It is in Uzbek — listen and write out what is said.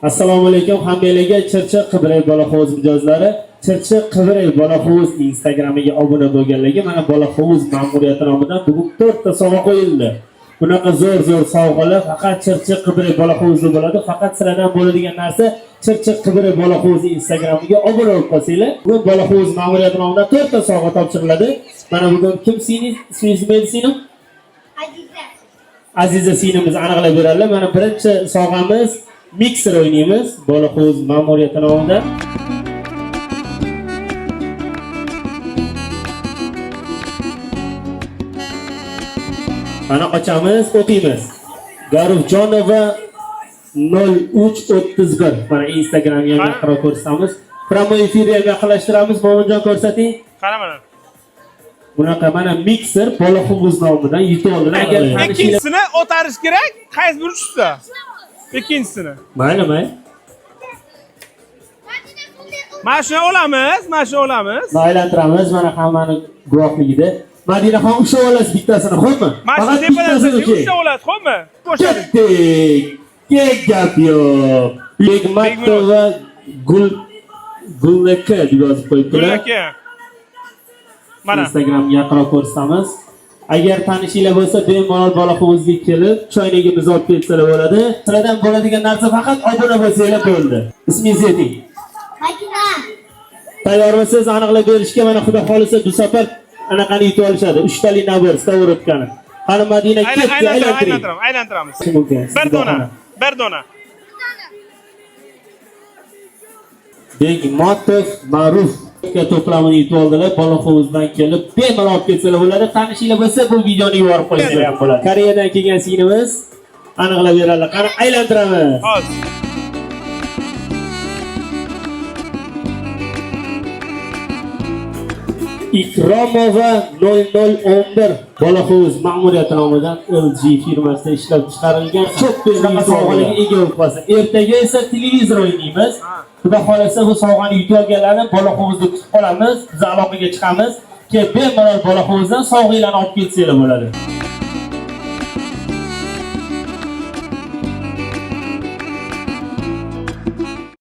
Assalomu alaykum hammanglarga. Chirchiq Qibray Bolahovuz mijozlari, Chirchiq Qibray Bolahovuz Instagramiga obuna bo'lganlarga mana Bolahovuz ma'muriyati nomidan bugun 4 ta sovg'a qo'yildi. Bunaqa zo'r zo'r sovg'alar faqat Chirchiq Qibray Bolahovuzda bo'ladi. Faqat sizlardan bo'ladigan narsa Chirchiq Qibray Bolahovuz Instagramiga obuna bo'lib qolsanglar, bugun Bolahovuz ma'muriyati nomidan 4 ta sovg'a topshiriladi. Mana bugun kim seni ismingiz nima edi seni? Aziza. Aziza singlimiz aniqlab beradilar. Mana birinchi sovg'amiz mikser o'ynaymiz Bolahovuz ma'muriyati nomidan. Mana ochamiz, o'qiymiz. Garufjonova 0331. Mana Instagramga ham yaqinroq ko'rsatamiz. Прямой efirga ham yaqinlashtiramiz. Mo'minjon, ko'rsating. Qara mana. Bunaqa mana mikser Bolahovuz nomidan yutib oldilar. Agar tanishinglar Ikkinchisini o'tarish kerak, qaysi biri tushsa. Ikkinchisini. Mayli, mayli. Mana shuni olamiz, mana shuni olamiz. Aylantiramiz mana hammani guvohligida. Madinaxon, ushlab olasiz bittasini, xo'pmi? Mana shu Faqat tepadan bittasini ushlang. uchta olasiz, xo'pmi? Bo'shadi. Ketdik. Kek gap yo'q. Begmatova Gul Gullaka deb yozib qo'yibdilar. Gul aka. Mana. Instagramga yaqinroq ko'rsatamiz. Agar tanishinglar bo'lsa, bemalol Bolahovuzga kelib, choynagimizni olib ketsalar bo'ladi. Sizlardan bo'ladigan narsa faqat obuna bo'lsanglar bo'ldi. Ismingizni ayting. Madina. Tayyormisiz aniqlab berishga? Mana xudo xolisa bu safar anaqani yutib olishadi. Uchtali набор сковородка ni. Qani Madina, ketdi, aylantiring. Aylantiramiz, aylantiramiz. Mumkin. Bir dona, bir dona. Begmatov Ma'ruf to'plamini yutib oldilar. Bolahovuzdan kelib bemalol olib ketsalar bo'ladi. Tanishinglar bo'lsa, bu videoni yuborib qo'ysalar ham bo'ladi. Koreyadan kelgan singlimiz aniqlab beradilar. Qani aylantiramiz. Hozir. Ikromova 0011 Bolahovuz ma'muriyati nomidan LG firmasida ishlab chiqarilgan cho'p sovg'alarga ega bo'lib qolsa. Ertaga esa televizor o'ynaymiz. Xudo xolasa bu sovg'ani yutib olganlarni Bolahovuzda kutib qolamiz. Biz aloqaga chiqamiz. Kelib bemalol Bolahovuzdan sovg'alarni olib ketsanglar bo'ladi.